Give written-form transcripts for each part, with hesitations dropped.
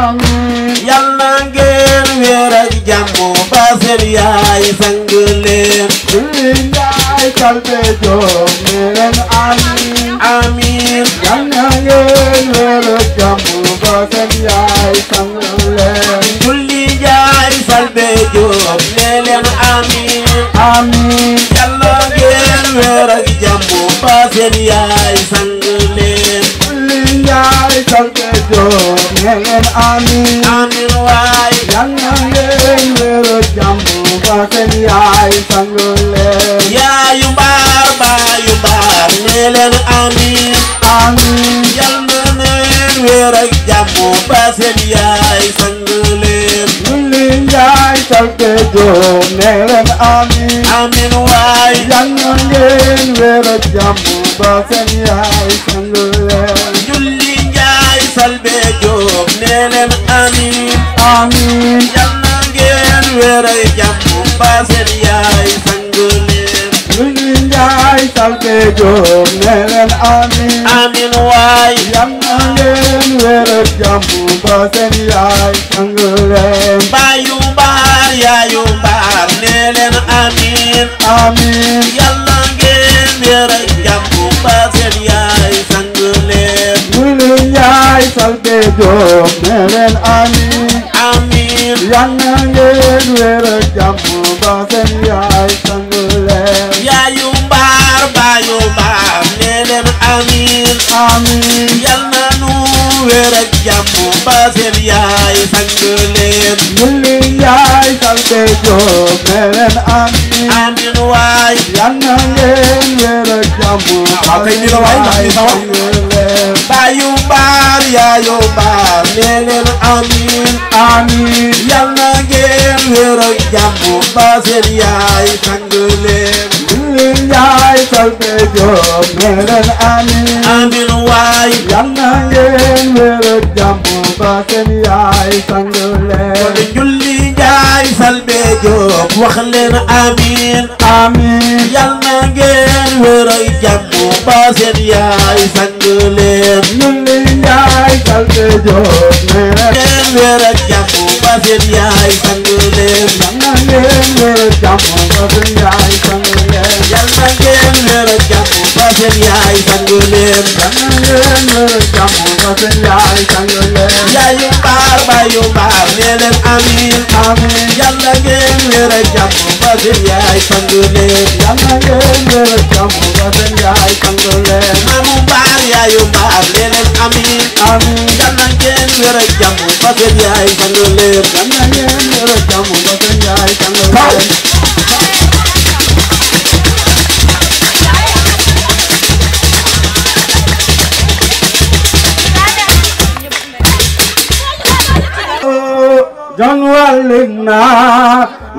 amiin yal na ngeen wér ak jàmm ba seen yaay sang leen julli njaay kalbe joom ne leen amiin amiin yal na ngeen wér ak jàmm ba seen yaay sang leen julli njaay salbe joom ne leen amiin amiin yal na ngeen wér ak jàmm ba seen yaay sang leen julli njaay kalbe joom ne leen amiin amiin waay yal na ngeen wér ak jàmm ba seen yaay sang leen yaayu mbaar baayu mbaar ne leen amiin amiin yal na ngeen wér ak jàmm ba seen yaay sang leen julli njaay kalbe joom ne leen amiin amiin waay yal na ngeen wér ak jàmm ba seen yaay sang leen julli njaay salbe joom ne leen amiin amiin yal na ngeen wér ak jàmm ba seen yaay sang leen julli njaay kalbe joom ne leen amiin amiin waay yal na ngeen wér ak jàmm ba seen yaay sang leen baayu mbaar yaayu mbaar ne leen amiin amiin yal na ngeen wér ak jàmm ba seen yaay sang leen julli njaay kalbe joom ne leen amiin amiin yal na ngeen wér ak jàmm ba seen yaay sang leen yaayu mbaar baayu mbaar ne leen amiin amiin yal na nu wér ak jàmm ba seen yaay sang leen julli njaay kalbe joom ne leen amiin amiin waay yal na ngeen wér ak jàmm ba seen yaay sang leen baayu mbaar yaayu mbaar ne leen amiin amiin yal na ngeen wér ak jàmm ba seen yaay sang leen julli njaay kalbe joom ne leen amiin amiin waay yal na ngeen wér ak jàmm ba seen yaay sang leen kon julli njaay salbe joom wax leen amiin amiin yal na ngeen wér ak jàmm ba seen yaay sang leen julli njaay kalbe joom ne leen ngeen wér ak jàmm ba seen yaay sang leen yal na ngeen wér ak jàmm ba seen yaay sang leen yal na ngeen wér ak jàmm ba seen yaay sang leen yal na ngeen wér ak jàmm ba seen yaay sang leen yaayu mbaar baayu mbaar ne leen amiin amiin yal na ngeen wér ak jàmm ba seen yaay sang leen yal na ngeen wér ak jàmm ba seen yaay sang leen maamu mbaar yaayu mbaar ne leen amiin amiin yal na ngeen wér ak jàmm ba seen yaay sang leen yal na ngeen wér ak jàmm ba seen yaay sang leen John Walina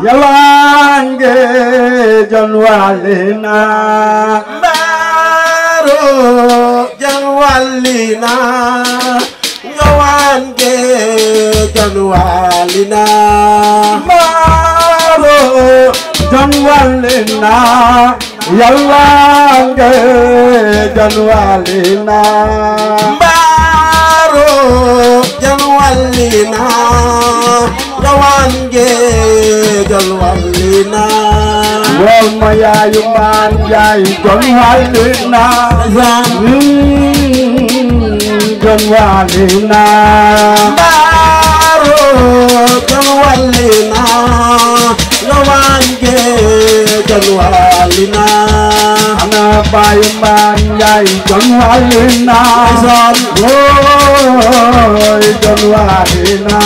yawange John Walina mbaaro jan wallina yawange jan wallina Maro John Walina yawange John Walina mbaaro jan wallina yawange jan wallina Wol ma yaayu man yaay John Walina John Walina mbaaro jan wallina yawange jan wallina ana bayu man yaay John Walina Woy John Walina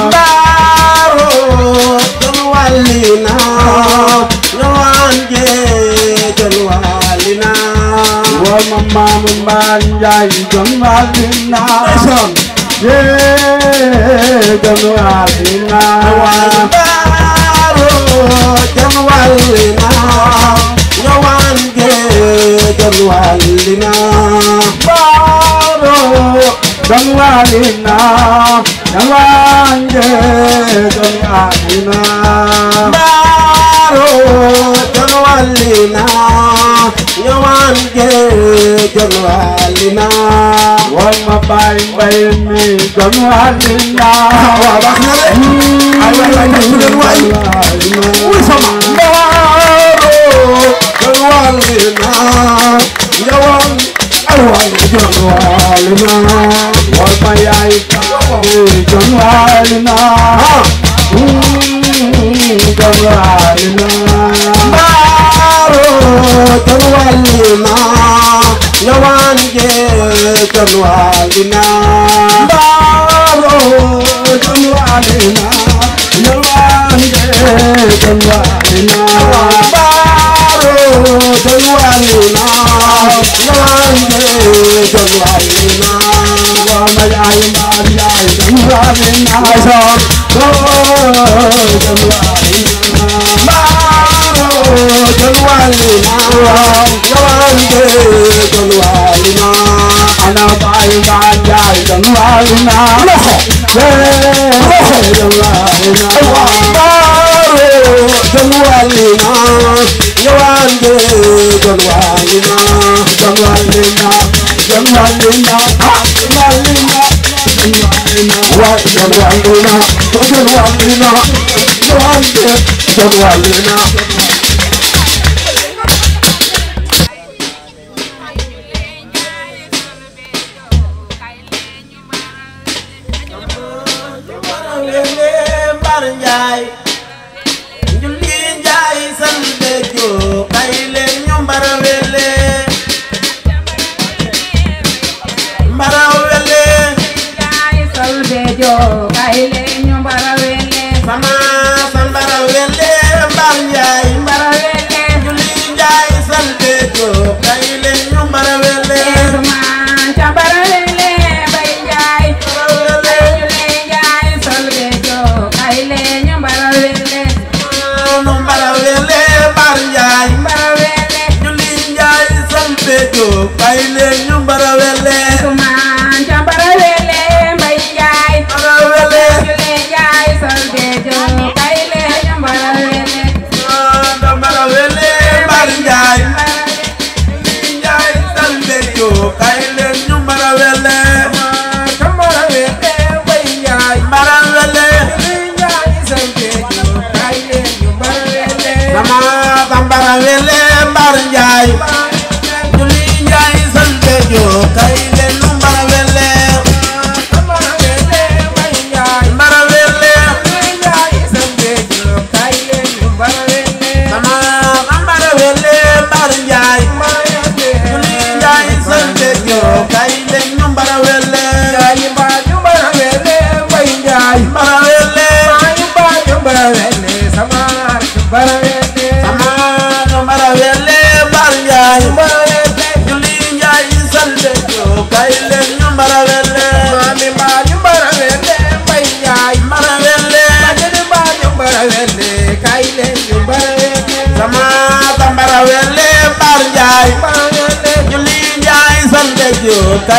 mbaaro jan wallina yawange jan wallina Wol ma mamu man yaay John Walina John Walina mbaaro jan wallina yawange jan wallina Maro John Walina yawange John Walina mbaaro jan wallina yawan ge jonwalina wal ma bay bay mi jonwalina wa baax na de ay waay ñu leen waay wuy sama jonwalina yawan ay waay jonwalina wal ma yaay jonwalina jonwalina jonwalina yawan ge jonwalina baro jonwalina yawan ge jonwalina baro jonwalina yawan ge jonwalina wa ma yaay jonwalina so jonwalina jonwalina yawan ge jonwalina ana bay jaay jonwalina jonwalina jonwalina yawan ge jonwalina jonwalina jonwalina jonwalina wa jonwalina jonwalina yawan ge jonwalina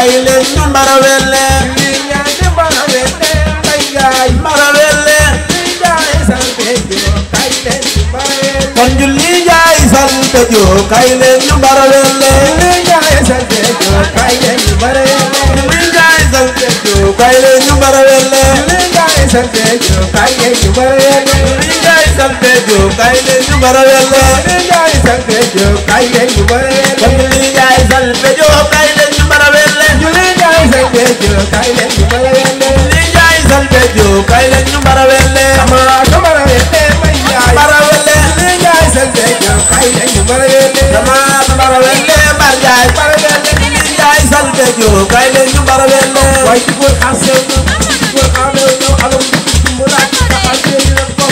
kayle ñu marawele li ñaan marawele bay marawele li jaay sante jo kayle ñu marawele kon julli jaay sante jo kayle ñu marawele li jaay sante jo kayle ñu marawele li jaay sante jo kayle ñu marawele li jaay sante jo kayle ñu marawele li jaay sante jo kayle ñu marawele li jaay sante jo kayle ñu marawele kon julli jaay sante jo kayle ñu marawele julli jaay sante jo kayle ñu marawele li jaay sante jo kayle ñu marawele sama marawele may jaay marawele li jaay sante jo kayle ñu marawele sama marawele may jaay marawele li jaay sante jo kayle ñu marawele way ci ko xassel ko amel no alam mu la ta xassel ñu ko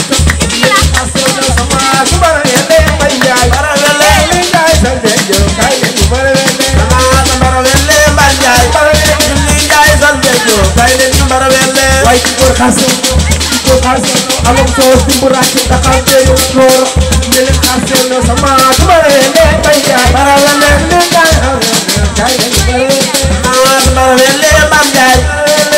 xassel sama marawele may jaay marawele li jaay sante jo kayle ñu marawele sama marawele may jaay marawele li jaay sante jo kayle ñu marawele way ci ko xassel ko xassel alam so dimbura ci ta xassel ko mel xassel sama marawele may jaay marawele li jaay kayle ñu marawele mam jaay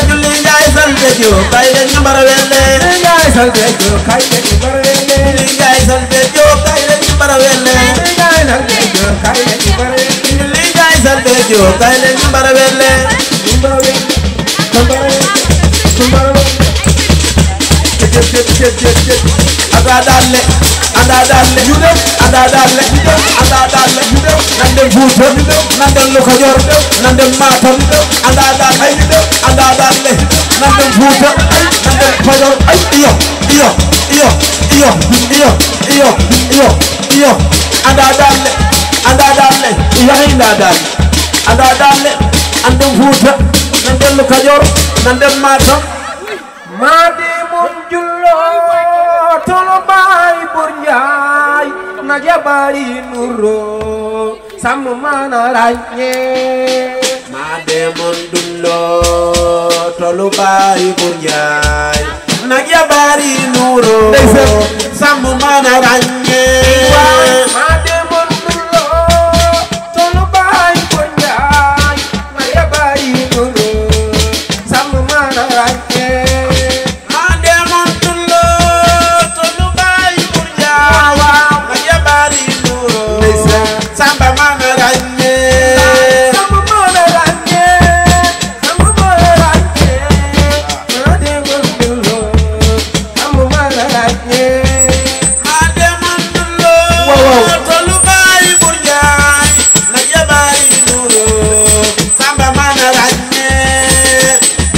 julli jaay sante jo kayle ñu marawele jaay sante jo kayle ñu marawele jaay sante jo kayle ñu marawele jaay sante jo kayle ñu marawele salbe jo kay leen mbarawelle ada dalle ñu dem ada dalle nan dem Fuuta nan dem lu Kajoor nan dem Matam ada dalle nan dem Fuuta nan dem Kajoor ay iyo ada dalle yahay nda dalle ada dalle nan dem Fuuta nan dem lu Kajoor nan dem Matam madi mun jullo tolo bay bur njaay na jabari nuro sam mana rañe madi mun jullo tolo bay bur njaay na jabari nuro sam mana rañe madi mun jullo tolo bay bur njaay na jabari nuro sam mana rañe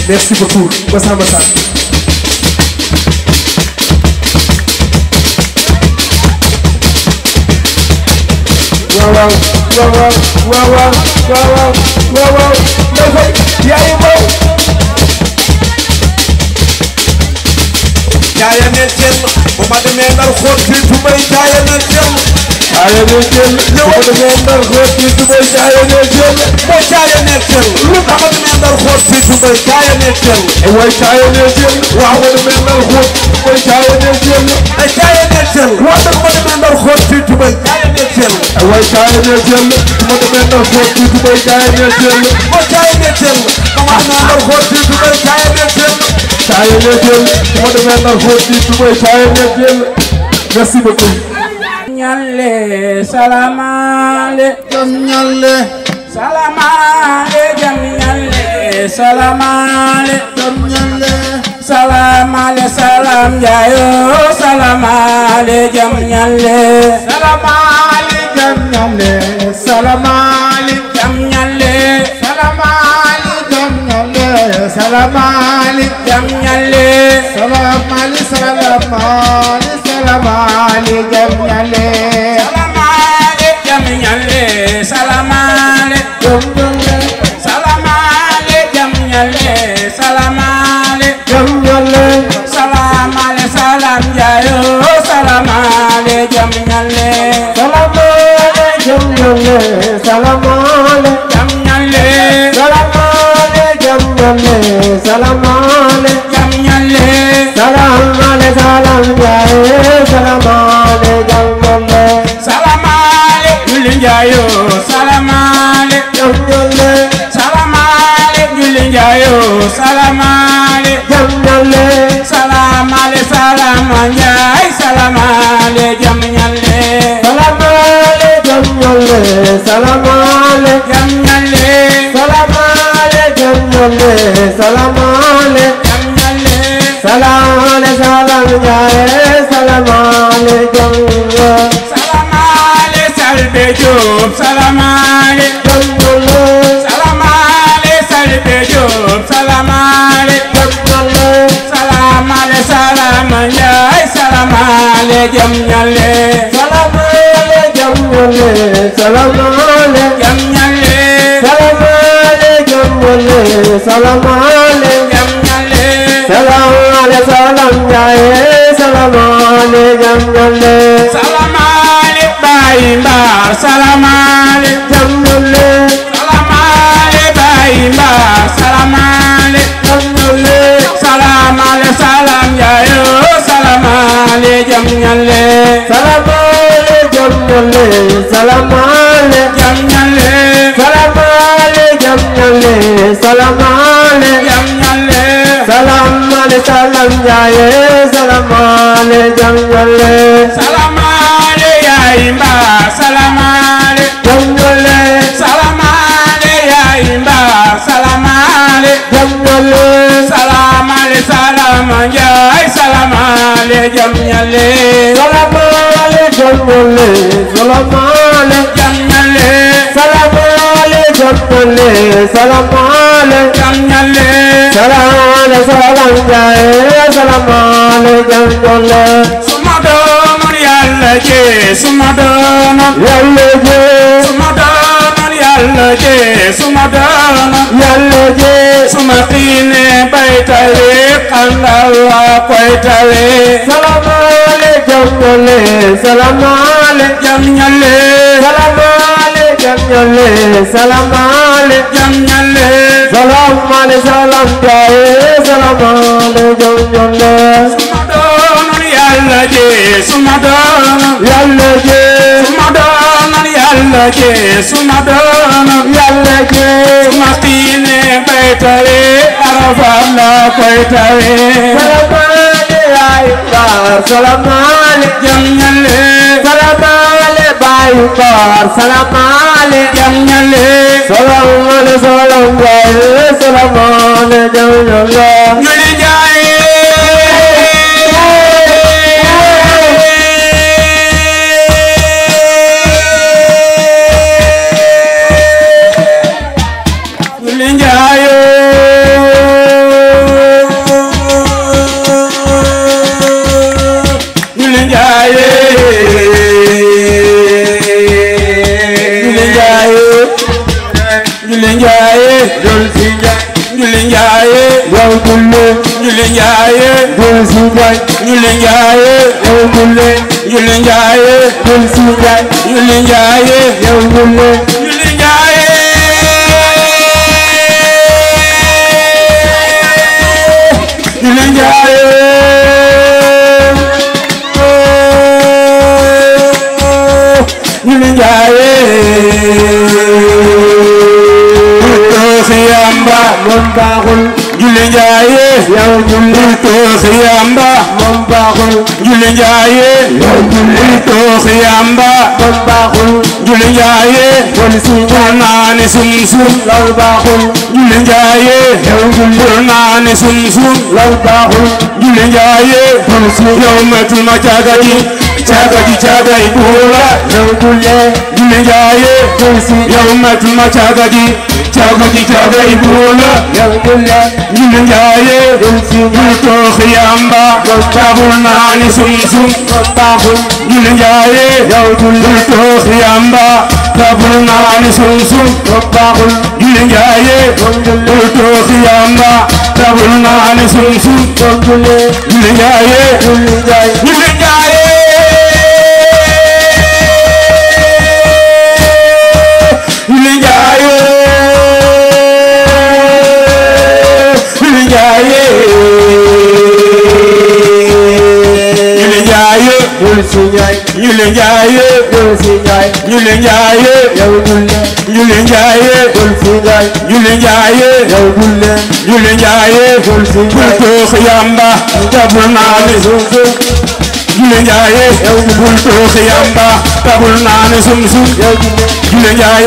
Merci beaucoup. Massamba Sarr. Waaw. Dafay yaay moom. Jaaya ne jël bu ma demee Ndar xool ci tubay jaaya ne jël. Jaaya ne jël bu ma demee Ndar xool ci tubay jaaya ne jël. Mooy jaaya ne jël. Lu ma demee Ndar xool ci tubay jaaya ne jël. Mooy jaaya ne jël. Waaw ma demee Ndar xool mooy jaaya ne jël. Ay jaaya ne jël. Waaw ma demee Ndar xool ci tubay jaaya ne jël. Way jaaya ne jël. Ma demee Ndar xool ci tubay jaaya ne jël. Mooy jaaya ne jël. Ma demee Ndar xool ci tubay jaaya ne jël. Jaaya ne jël. Ma demee Ndar xool ci tubay jaaya ne jël. Merci beaucoup. Nyalle salamale jam nyalle salamale jam nyalle salamale jam nyalle salamale salam jayo salamale jam nyalle salamale jam nyalle salamale jam nyalle salamale jam nyalle salamale jam nyalle salamale salamale salamale jam nyalle salamale jam nyalle salamale jam nyalle salamale jam nyalle salamale jam nyalle salamale salam jayo salamale jam nyalle salamale jam nyalle salamale jam nyalle salamale jam nyalle salamale jam nyalle salamale salam jayo salamale jam nyalle salamale julli jayo salamale jam nyalle salamale julli jayo salamale jam nyalle salamale salam jaay salamale jam nyalle salamale jam nyalle salamale jam nyalle salamale jam nyalle salamale jam nyalle salamale salam jaay salamale jam nyalle salamale salbe job salamale jam nyalle salamale salbe job salamale jam nyalle salamale salam jaay salamale jam nyalle salamale jam nyalle salamale jam nyalle salamale jam nyalle salamale jam nyalle salamale salam jaay salamale jam nyalle salamale bayi mbar salamale jam nyalle salamale bayi mbar salamale jam nyalle salamale salam jaay salamale jam nyalle salamale jam nyalle salamale jam nyalle salamale jam nyalle salamale jam nyalle salamale salam jaay salamale jam nyalle salamale yaay mba salamale jam nyalle salamale jamale salamale jamale salamale jamale salamale jamale salamale salam jaye salamale jamale suma doon Yàlla je suma doon Yàlla je suma doon Yàlla je suma doon Yàlla je suma xiine baytale Allah koy tale salamale jamale salamale jamale salamale jamale salamale jamale salamale salam jaye salamale jamale suma doon Yàlla je suma doon Yàlla je suma doon Yàlla je suma doon Yàlla je suma xiine baytale Allah koy tale salamale ay bar salamale jamale salamale bay bar salamale jamale salamale salam jaye salamale jamale Julli Njaay Julli Njaay Julli Njaay Julli Njaay Julli Njaay dol si jaay Julli Njaay yow dulle Julli Njaay dol si jaay Julli Njaay yow dulle Julli Njaay dol si jaay Julli Njaay yow dulle Julli Njaay Julli Njaay Julli Njaay Xiyamba moom baaxul Julli Njaay yow dulle Xiyamba moom baaxul Julli Njaay yow dulle Xiyamba moom baaxul Julli Njaay dol si jaay naani sum lool baaxul Julli Njaay yow dulle naani sum lool baaxul Julli Njaay dol si yow metul ma caagaji buula yow dulle Julli Njaay dol si yow metul ma caagaji buula yow dulle Julli Njaay dol si to xiyamba taxul naani sum moom baaxul Julli Njaay yow dulle to xiyamba taxul naani sum moom baaxul Julli Njaay moom dulle to xiyamba taxul naani sum moom dulle Julli Njaay Julli Njaay Julli Njaay Julli Njaay Julli Njaay Julli Njaay dol si jaay Julli Njaay dol si jaay Julli Njaay yow dulle Julli Njaay dol si jaay Julli Njaay yow dulle Julli Njaay dol si jaay to xiyamba tabul naani Julli Njaay bul to xiyamba tabul naani sum yow dulle Julli Njaay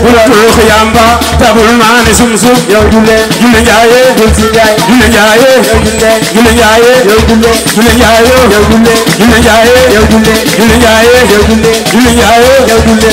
bul to xiyamba tabul naani sum yow dulle Julli Njaay dol si jaay Julli Njaay yow dulle Julli Njaay yow dulle Julli Njaay yow dulle Julli Njaay yow dulle Julli Njaay yow dulle Julli Njaay yow dulle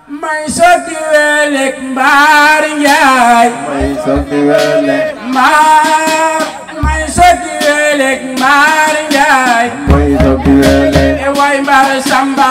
may sotti welek mbaar Njaay may sotti wele may sotti welek mbaar Njaay may sotti wele e way mbaar Samba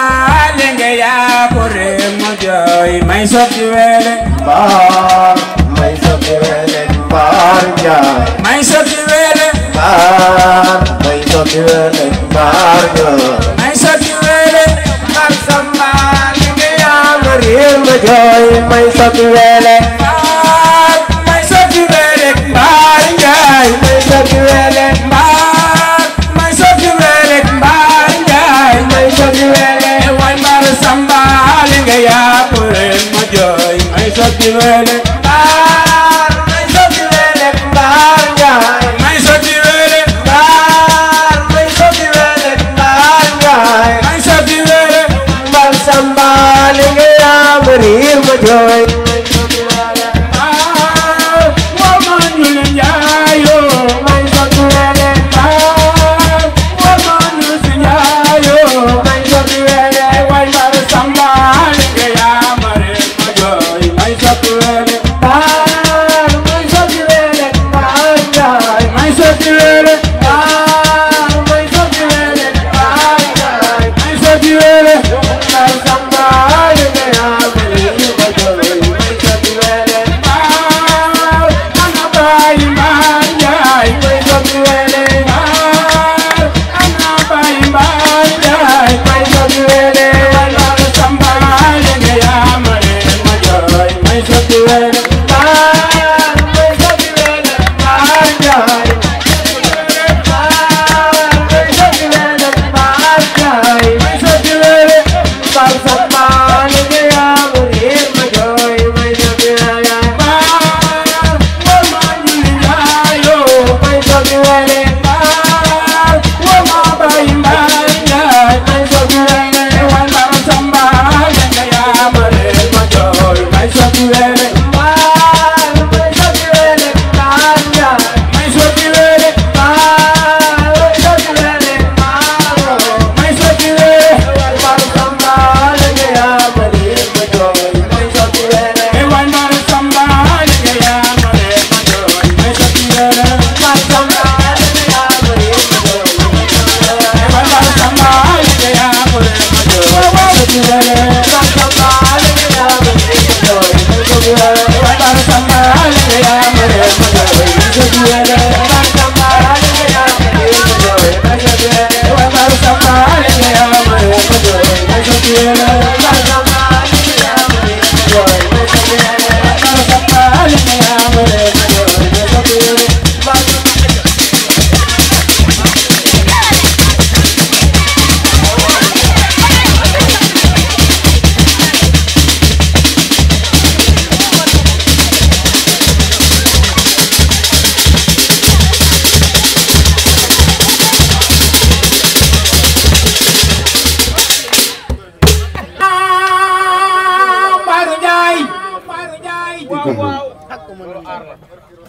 lenge yaa ko rem mo jooy may sotti welek mbaar may sotti wele mbaar Njaay may sotti welek mbaar may sotti wele mbaar Njaay may sotti welek mbaar Samba lenge yaa ko rem mo jooy may sotti wele may sotti welek mbaar Njaay may sotti wele may sotti welek mbaar Njaay may sotti wele e way mbaar Samba lenge yaa ko rem mo jooy may sotti sotti wele mbar may sotti wele mbar njaay may sotti wele mbar may sotti wele mbar njaay may sotti wele mbar samba li nga yaa bari ma jooy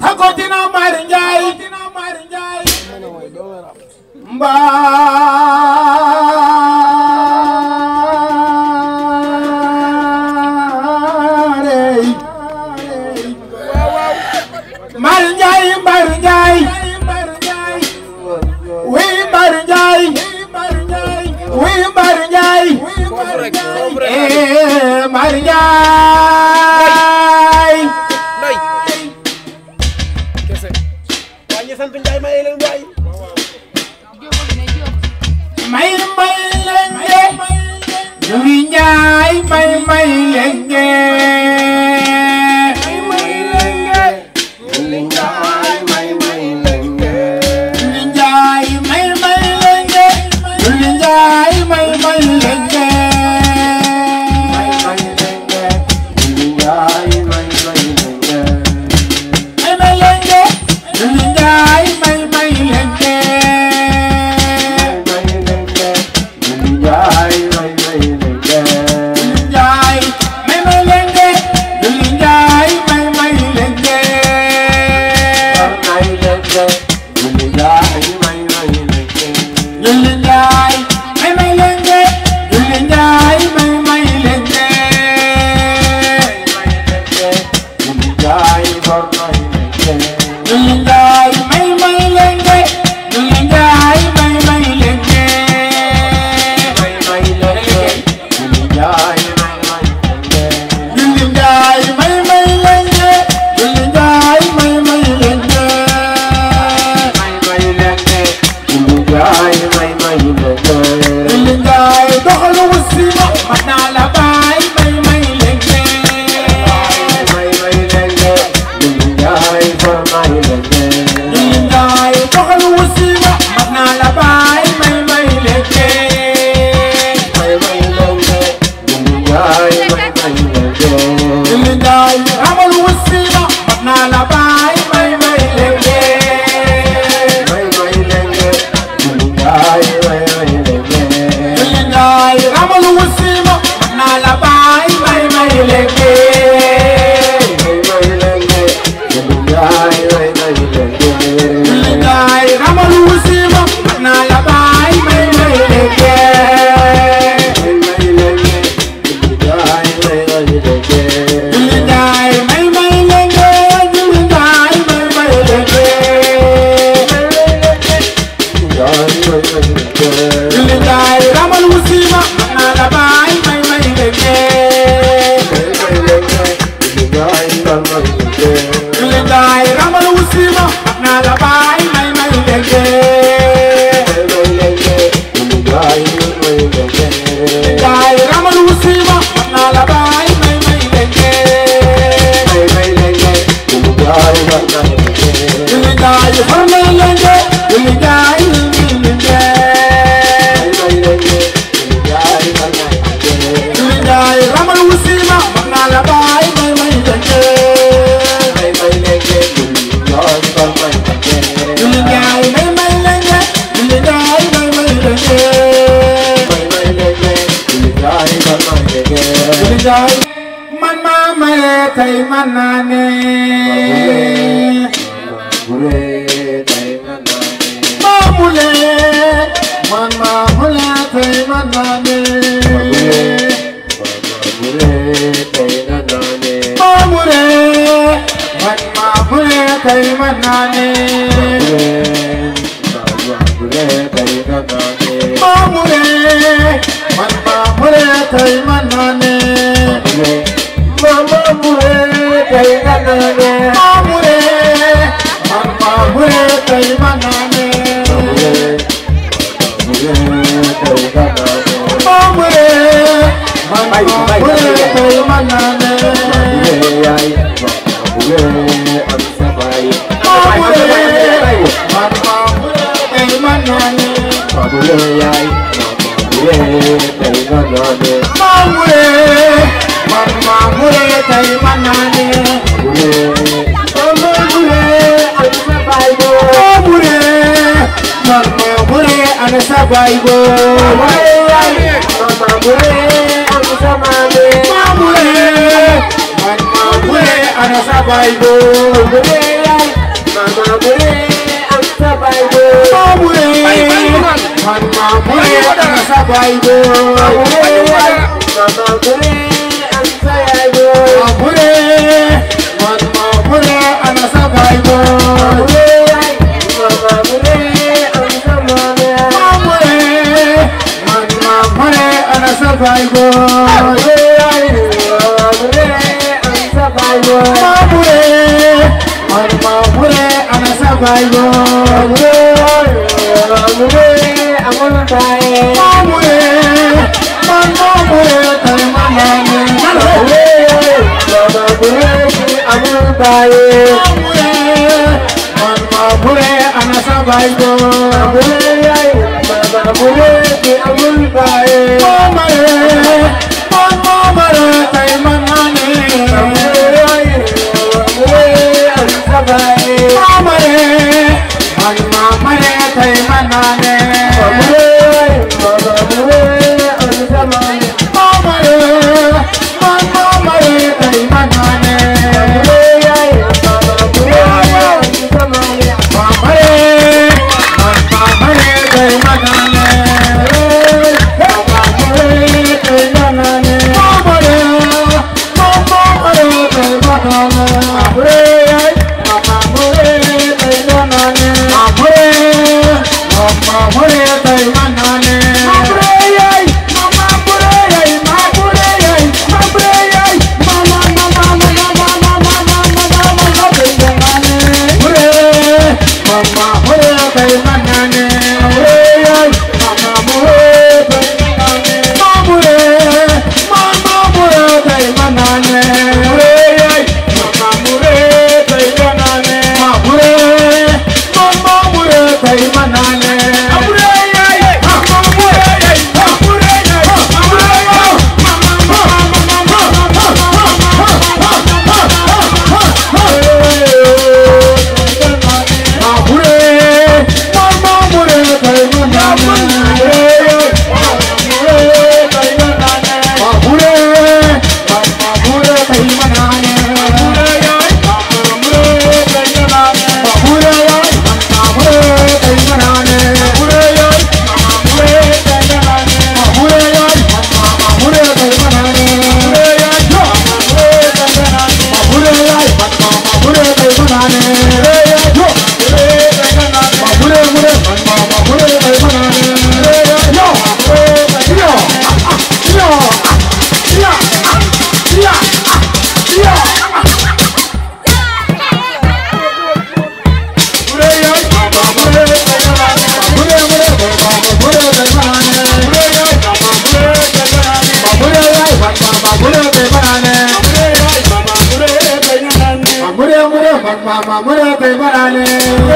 Hakotina Mari Njaay Mari Njaay wi Mari Njaay wi Mari Njaay Mari Njaay sant Njaay may leen Njaay may lenge Njugi Njaay may lenge Njugi Njaay may lenge Njugi Njaay may lenge Njugi Njaay may lenge Njugi Njaay may lenge Njugi Njaay may lenge Njaay man ma maye tay man nane mamule man mamule tay man nane mamule man mamule tay man nane mamule man mamule tay man nane mama mure tay manane mamule mama mure tay manane mamule mama mure tay manane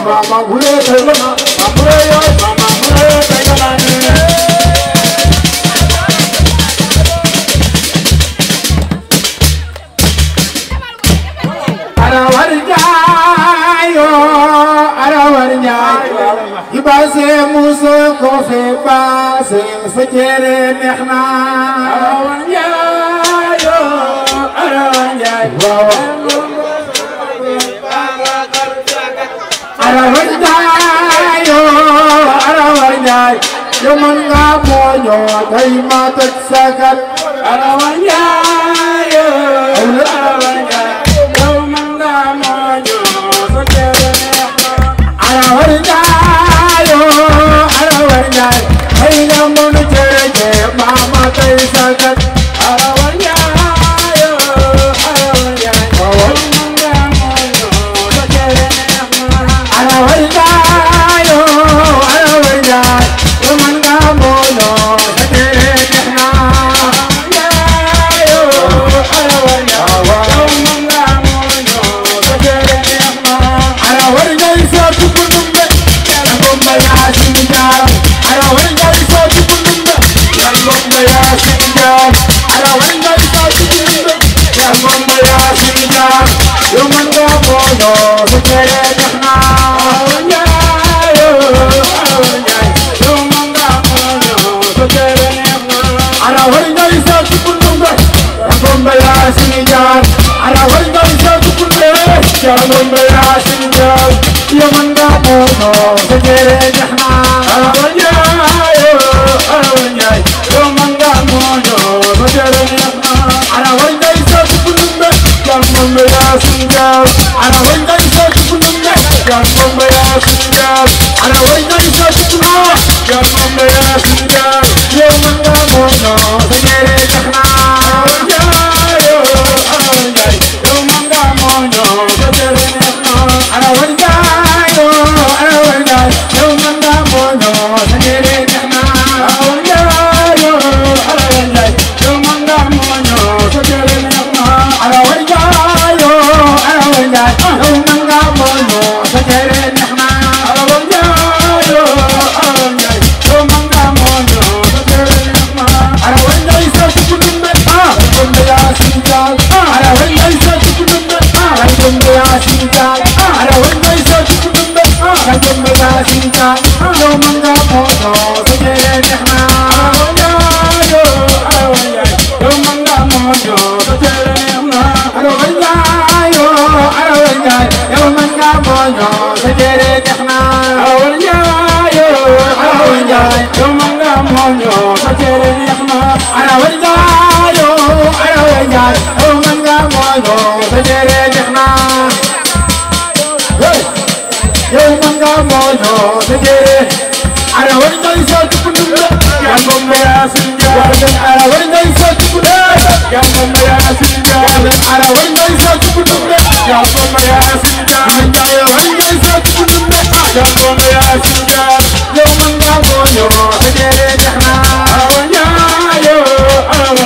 mama gure tegana mamre yo mama gure tegana arawar njaay ibase muso ko fe base sa jere neexna arawar njaay arawar njaay arawar njaay yo man nga moño tay ma tak sagat arawar njaay arawar njaay yo man nga moño sa jere arawar njaay arawar njaay ay nga moño jere mama tay sagat arawar njaay arawar njaay yo man nga moño sa jere arawar njaay arawar njaay yo man nga moño sa jere neexna arawar njaay yo man nga moño sa jere neexna arawar njaay sa tukunumbe yalla bomba yasin jaam arawar njaay sa tukunumbe yalla bomba yasin jaam arawar njaay sa tukunumbe yalla bomba yasin jaam yo man nga moño sa jere neexna arawar njaay yo man nga moño sa jere neexna arawar njaay sa tukunumbe yalla bomba yasin jaam arawar njaay sa tukunumbe yalla bomba yasin jaam yo man nga moño sa jere neexna arawar njaay yo man nga moño sa jere neexna arawar njaay sa tukunumbe yalla bomba yasin jaam arawar njaay sa tukunumbe yalla bomba yasin jaam arawar njaay sa tukunumbe yalla bomba yasin jaam yo man nga moño sa jere neexna arawar njaay yo man nga moño sa jere neexna arawar njaay yo man nga moño sa jere neexna arawar njaay yo man nga moño sa jere neexna arawar njaay yo man nga moño sa jere neexna arawar njaay yo man nga moño sa jere neexna arawar njaay sa tukunumbe bomba yasin jaam arawar njaay sa tukunumbe bomba yasin jaam arawar njaay sa tukunumbe bomba yasin jaam yo man nga moño sa jere neexna arawar njaay yo man nga moño sa jere neexna arawar njaay yo man nga moño sa jere neexna arawar njaay yo man nga moño sa jere neexna arawar njaay yo man nga moño sa jere neexna yo man nga moño sa jere arawar njaay sa tukunumbe yalla bomba yasin jaam arawar njaay sa tukunumbe yalla bomba yasin jaam arawar njaay sa tukunumbe yalla bomba yasin jaam arawar njaay sa tukunumbe yalla bomba yasin jaam yo man nga moño sa jere neexna arawar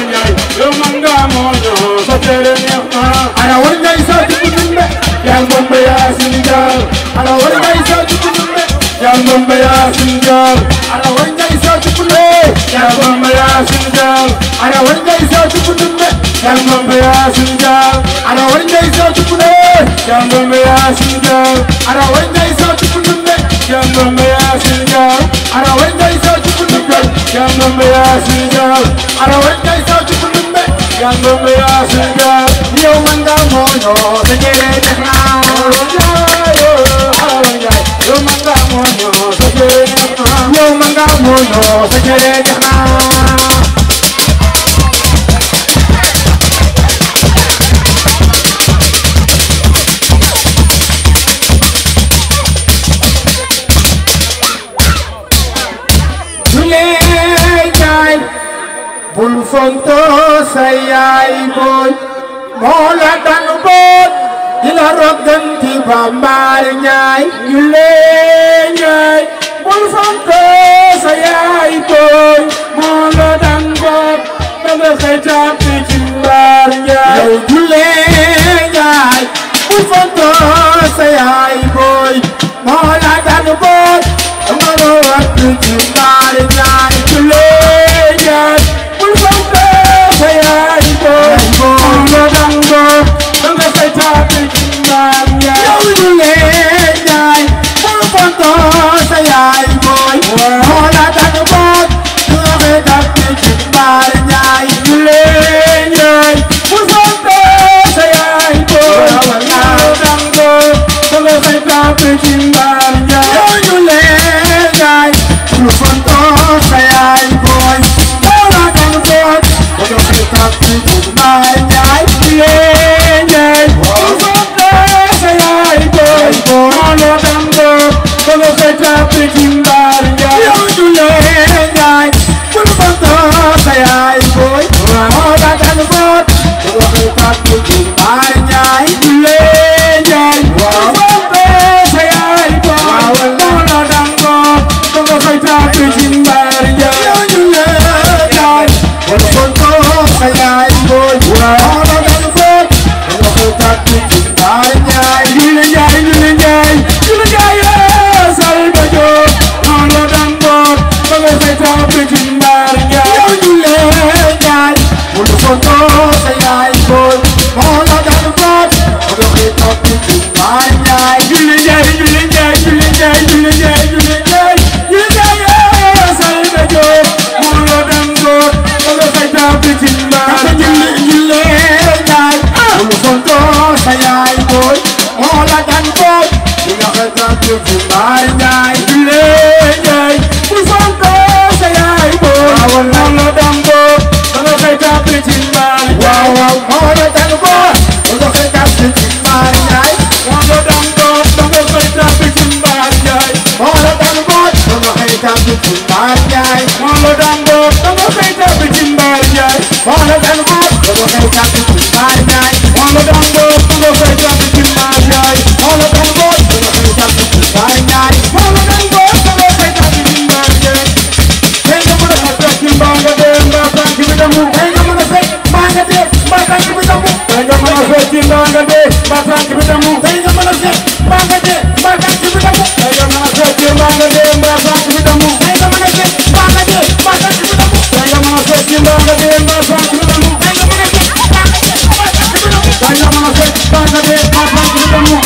njaay yo man nga moño sa jere neexna arawar njaay sa tukunumbe yalla bomba yasin jaam arawar njaay sa tukunumbe yalla bomba yasin jaam arawar njaay sa tukunumbe yalla bomba yasin jaam arawar njaay sa tukunumbe yalla bomba yasin jaam arawar njaay sa tukunumbe yalla bomba yasin jaam arawar njaay sa tukunumbe yalla bomba yasin jaam arawar njaay sa tukunumbe yalla bomba yasin jaam arawar njaay sa tukunumbe yalla bomba yasin jaam yo man nga moño sa jere neexna yo man nga moño sa jere neexna yo man nga moño sa jere neexna bul fonto sa yaay booy moo la dan boot di la rogganti bambaar ñaay ñu lee ñaay bul fonto sa yaay booy moo la dan boot da nga xëytaat ci mbaar ñaay yow ñu lee ñaay bul fonto sa yaay booy Mola dan bot Amaro waktu cinta dan kuliah Pulpangka saya ibu Mola dan bot Tengah saya capek cimbangnya Yaudulenyai Pulpangka saya ibu Mola dan bot Tengah saya capek cimbangnya Yaudulenyai Pulpangka saya ibu Mola dan bot Tengah saya capek cimbangnya Yaudulenyai Pulpangka saya ibu Mola dan bot Tengah saya capek cimbangnya Kalau saya capek cimbangnya Yaudulenyai Pulpangka saya ibu Mola dan bot Kalau saya capek cimbangnya Yaudulenyai Pulpangka saya ibu Mola dan bot Kalau saya capek cimbangnya Yaudulenyai Pulpangka saya ibu Mola dan bot Kalau saya capek cimbangnya Yaudulenyai Salvajo, Mola dan bot, kalau saya capek cimbangnya Yaudulenyai Pulpangka saya ibu Mola dan bot, kalau saya capek cimbangnya Yaudulenyai Salvajo, Mola dan bot, kalau saya capek cimbangnya Yaudulenyai Pulpangka saya ibu Mola dan bot Bila kita cimbangnya Yaudulenyai Pulpangka saya ibu Mola dan bot Kalau saya capek cimbangnya Mola dan bot Kalau saya capek cimbangnya Mola dan bot Kalau saya capek cimbangnya Mola dan bot Kalau saya capek cimbangnya Mola dan bot Kalau saya capek cimbangnya Mola dan bot Kalau saya capek cimbangnya Mola dan bot Kalau saya capek cimbangnya Mola dan bot Kalau saya capek cimbangnya Mola dan bot Kalau saya capek cimbangnya Hingga mana saya cimbangnya Mbak Cibitamu Hingga mana saya cimbangnya Mbak Cibitamu Hingga mana saya cimbangnya Mbak Cibitamu Hingga mana saya cimbangnya Mbak Cibitamu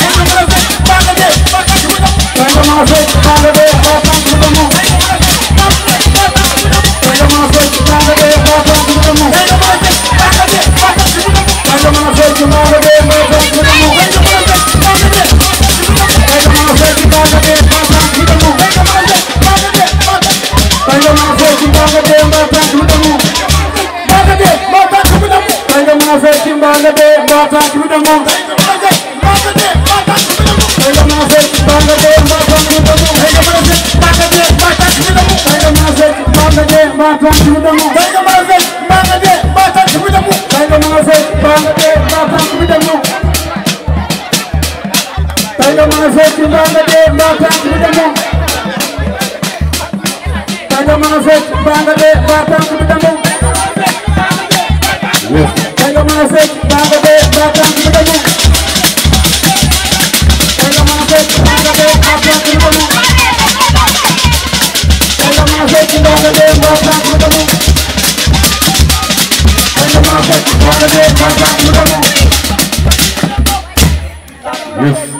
Hingga mana saya cimbangnya Mbak Cibitamu Hingga mana saya cimbangnya Mbak Cibitamu Hingga mana saya cimbangnya Mbak Cibitamu Hingga mana saya Hingga mana saya cimbangnya Mbak Cibitamu Hingga mana saya cimbangnya Mbak Cibitamu Hingga mana saya cimbangnya Mbak Cibitamu Hingga mana saya cimbangnya Mbak Cibitamu Hingga mana saya Yes.